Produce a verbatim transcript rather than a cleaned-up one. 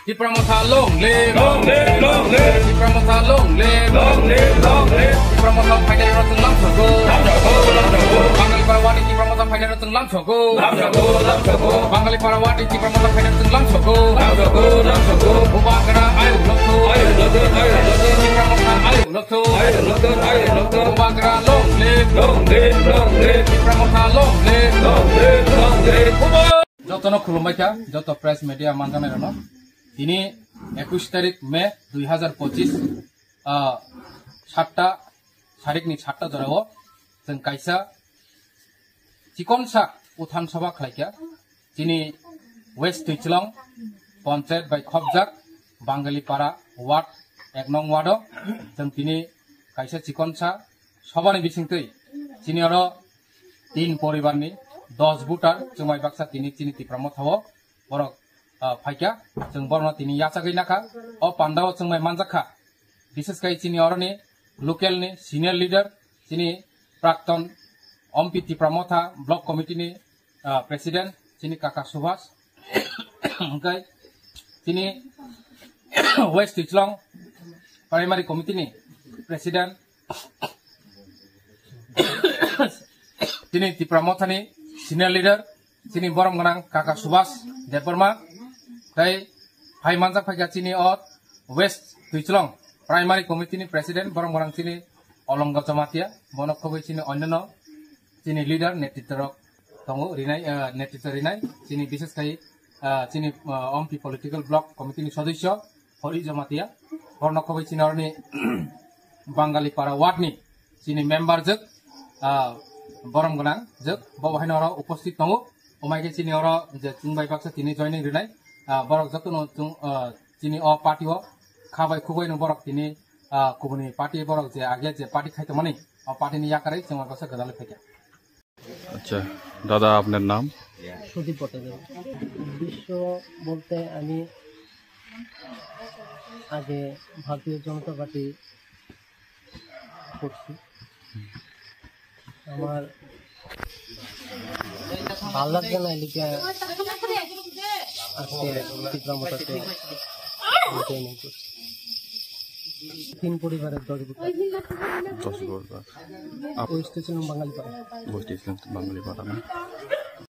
Tipra Motha long live! Long live, long live! Tipra Motha long live! Long live, long live! Tipra Motha phainai rok chwng lamsogo. Lamsogo, lamsogo. Bangali para wani Tipra Motha phainai rok chwng lamsogo. Lamsogo, lamsogo. Bangali para wani Tipra Motha phainai rok chwng lamsogo. Lamsogo, lamsogo. Bubagra ayuk lokto. Ayuk lokto, ayuk lokto. Tipra Motha ayuk lokto. Ayuk lokto, ayuk lokto. Bubagra long live! Long live, long live! Tipra Motha long live! Long live, long live! Bubagra Jotono khulumbai kha, joto press media manjaknai rokno. Tini ekush tarik May dui hazar pochis, ah, satta, sarikni satta jorao chwng kaisa chikonsa uthan sabha khlaikha. Chini West Twichlong Panchayat bai khopjak Bangali Para ward ek nong ward o chwng tini kaisa chikonsa sabhani bisingtwi chini oro tin poribarni dos voter chwngbai baksa tini chini Tipra Mothao borok, ah, phaikha, chwng borokno tini yachagwi nakha. O pandao chwngbai manjakha, bishesh kai chini oroni local ni senior leader, chini prakton Ompi Tipra Motha block committee ni, ah, president, chini kaka Subhas, hwnkhe chini West Twichlong primary committee ni president, chini Tipra Mothani senior leader, chini borom gwnang kaka Subhas Debbarma, tei phai manjak phaikha chini o West Twichlong primary committee ni president, borom gwnang chini Olongo Jamatia, bono khobwi chini onyono chini leader netritwa rok tongo rinai, ah, netritwa rinai, chini bishesh khai, ah, chini, ah, Ompi political block committee ni sodosyo Hori Jamatia, borno khobwi chini oroni Bangali Para ward ni chini member jwk, ah, borom gwnang jwk, bo haino oro uposthit tongo. Omaike chini oro je chwngbai baksa tini joining rinai, ah, borok jotono chwng, ah, chini o party o khabai khubai no borok tini, ah, kubuni party borok je age je party khai tongmani, o party ni yakarwi chwngbai baksa gwdalwi phaikha. আচ্ছা, দাদা, আপনার নাম? সুদীপ ভট্টাচার্য। উদ্দেশ্য বলতে আমি আগে ভারতীয় জনতা পার্টি করছি। আমার ভালো লাগছে না এদিকে আজকে ত্রিপুরা মোটরসে জয়েন করছি। তিন পরিবারের দশ ভোটার। দশ ভোটার। আপ- ওয়েস্ট ছিলাম বাঙালি পাড়া। ওয়েস্ট ছিলাম বাঙালি পাড়া না?